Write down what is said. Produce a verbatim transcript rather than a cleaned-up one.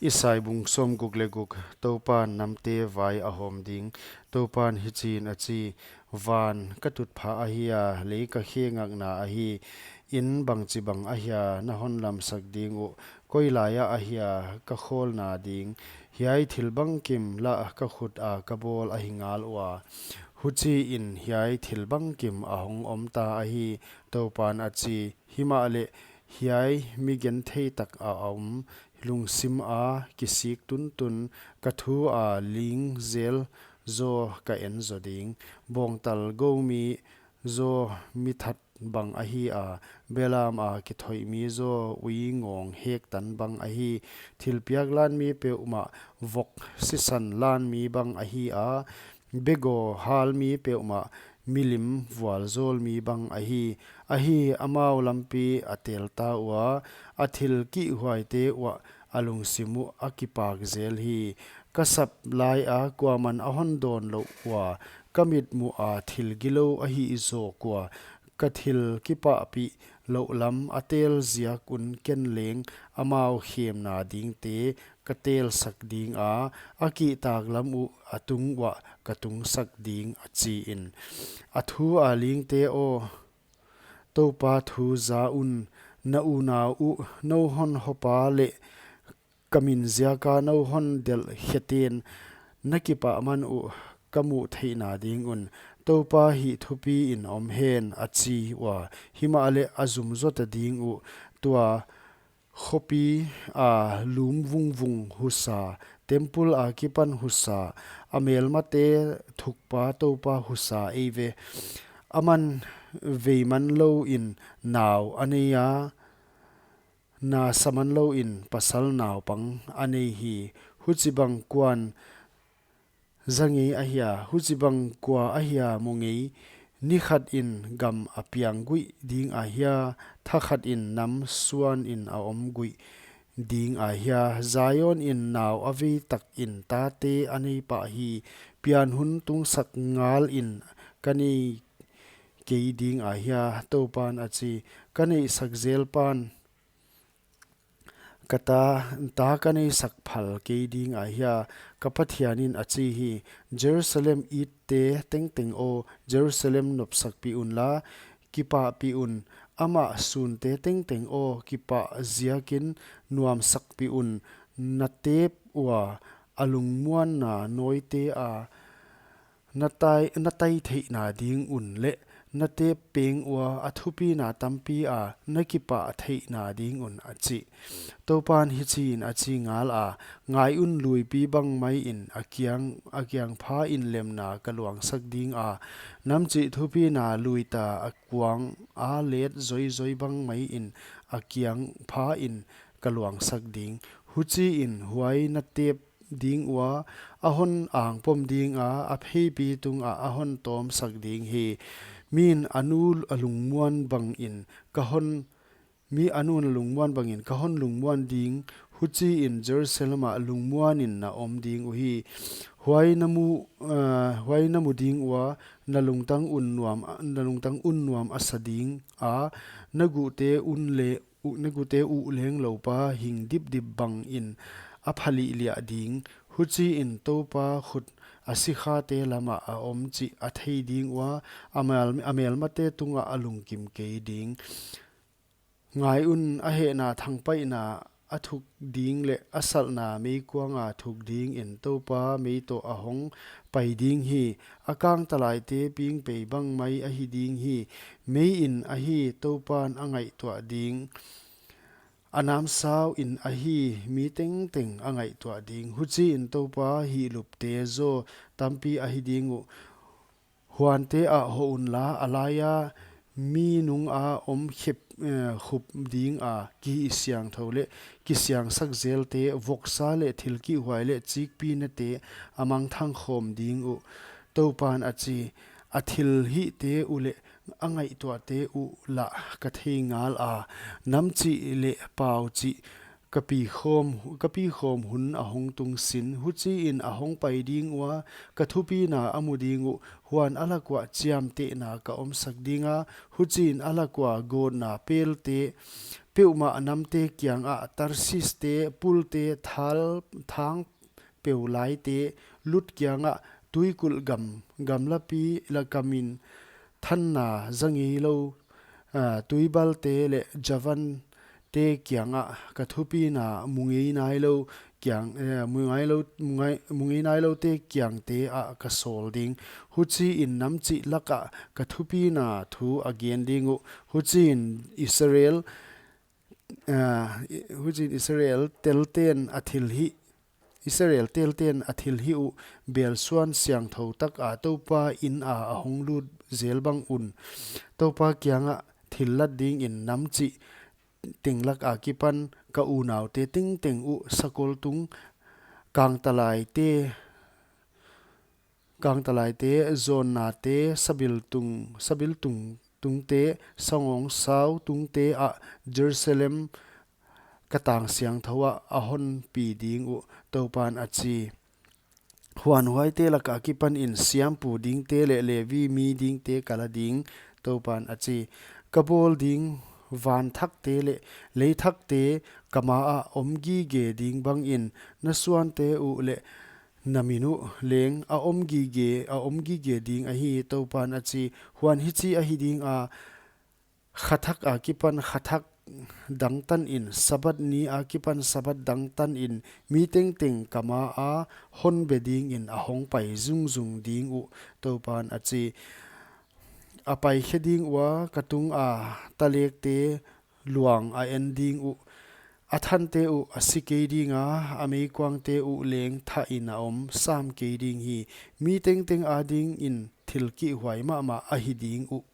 Isai bung sawmguk leh guk. Toupan namte vai a hawm ding. Toupan hichiin a chi: Van ka tutphah ahi a, lei ka khe ngakna ahi. Inn bangchibang ahia na hon lamsak ding uh? Koi lai ah ahia ka khawlna ding? Hiai thil bangkim lah ka khut a ka bawl ahi ngal ua. Huchiin hiai thil bangkim a hong om ta ahi, Toupan a chi. Himahleh hiai mi genthei tak a om, lungsim a kisik tuntun, ka thu a ling zel zaw ka en zaw ding. Bawngtal go mi zaw mi that bang ahi a, belam a kithoih mi zaw ui ngawng hek tan bang ahi. Thilpiak lan mi peuhmah vok sisan lan mi bang ahi a, begaw hal mi peuhmah milim vualzawl mi bang ahi. Ahi, amau lampi a tel ta ua, a thil kihhuaite uah a lungsim uh a kipak zel hi. Ka sap lai a kuaman a hon dawn lou ua, ka mitmuh a thil gilou a hih zawk ua, ka thil kipahpih louh lam a tel ziak un ken leng amau khemna dingte ka telsak ding a, a kihtak lam uh a tung uah ka tungsak ding, a chi in. A thu a lingte aw, Toupa thu za un. Na unau uh nou hon hawpa leh ka min ziaka nou hon delh khete'n na kipahman uh ka muh theihna ding un, Toupa hih thupiin om hen, a chi ua. Himahleh a zum zawta ding uh, tua khopi a lum vungvung husa, temple a kipan husa, a melmate thukpa Toupa husa ei ve. Aman vei man lou in nau a nei a, na sa man lou in pasal naupang a nei hi. Huchibang kuan za ngei ahia, huchibang kua ahia mu ngei? Ni khat in gam a piang guih ding ahia, tha khat in nam suan in a om guih ding ahia? Zion in nau a vei tak in tate a nei pah hi. Pian hun tungsak ngal in ka nei kei ding ahia, Toupan a chi. Ka neihsak zel pan ka ta, ta ka neisak phal kei ding ahia, ka Pathian in a chi hi. Jerusalem itte tengteng aw, Jerusalem nopsakpih unla, kipahpih un. Amah sunte tengteng aw, kipah ziakin nuamsakpih un. Na tep ua a lungmuanna nawite a na tai, na tai theihna ding un leh na tep peng ua a thupina tampi a na kipah theihna ding un, a chi. Toupan hichiin a chi ngal a, ngai un, luipi bang mai in a kiang, a kiang pha in lemna ka luangsak ding a, nam chih thupina luita a kuang a let zoizoi bang mai in a kiang pha in ka luangsak ding. Huchiin huai na tep ding ua a hon angpom ding a, a pheipi tungah a hon tawmsak ding hi. Min a nu a lungmuan bangin ka hon, mi a nu a lungmuan bangin ka hon lungmuan ding. Huchiin Jerusalem ah lungmuan in na om ding uhi. Huai na mu, ah, huai na mu ding ua na lungtang un nuam, na lungtang un nuam a sa ding a, na guhte un leh uh, na guhte uh leng loupa hing dipdip bangin a phalihliah ding. Huchiin Toupa khut a sikhate lamah a om chih a thei ding ua, a mel, a melmate tungah a lungkim kei ding. Ngai un, a hehna thangpaihna a thuk ding leh a salhna meikuang a thuk dingin Toupa mei toh a hong pai ding hi. A kangtalaite pingpei bang mai ahi ding hi. Mei in ahi, Toupan a ngaihtuah ding. A namsau in ahi, mi tengteng a ngaihtuah ding. Huchiin Toupa hihlupte zaw tampi ahi ding uh. Huante ah hoh unla, a laia mi nung a om khep, eh, khup ding a, kihihsiangthou leh kisiangsak zelte, voksa leh thil kihhuai leh chikpinate a mangthang khawm ding uh, Toupan a chi. A thilhihte uh leh a ngaihtuahte uh lah ka thei ngal a, nam chih leh pau chih ka pi khawm, ka pi khawm hun a hong tung sin. Huchiin a hong pai ding ua, ka thupina a mu ding uh. Huan a lak uah chiamtehna ka omsak ding a, huchiin a lak ua gawtna pelte peuhmah namte kiangah, Tarsiste, Pulte, thal, thang peu laite, Lut kiangah, tuikulh gam, gamlapi lakamin thanna za ngeilou, ah, tuibalte leh Javante kiangah ka thupina mu ngei nailou kiang, eh, mu ngailou, mu ngai, mu ngei nailoute kiangte ah ka sawl ding. Huchiin namchih lakah ka thupina thu a gen ding uh. Huchiin Israel, ah, i-, huchiin Israel telten a thilhih, Israel telten a thilhih uh, belsuan siangthou taka Toupa in a a hong lut zel bang un, Toupa kiangah thillat dingin namchih teng lak akipan ka unaute tengteng uh sakol tung, kangtalaite, kangtalaite, zonnate, sabiltung, sabiltung tungte, sangawngsau tungte ah Jerusalem ka tang siangthou ah a honpi ding uh, Toupan a chi. Huan huaite laka kipanin siampu dingte leh Levi mi dingte ka la ding, Toupan a chi. Ka bawl ding van thakte leh lei thakte ka maah om gige ding bangin na suante uh leh na min uh leng a om gige, a om gige ding ahi, Toupan a chi. Huan hichi ahi dinga, kha thak akipan kha thak dang tanin, Sabbath ni akipan Sabbath dang tanin, mi tengteng ka maah hon be dingin a hong pai zungzung ding uh, Toupan a chi. A pai khe ding ua, ka tunga talekte luang a en ding uh. A thante uh a si kei dinga, a meikuangte uh leng thahin a om sam kei ding hi. Mi tengteng adingin thil kihhuai mahmah ahi ding uh,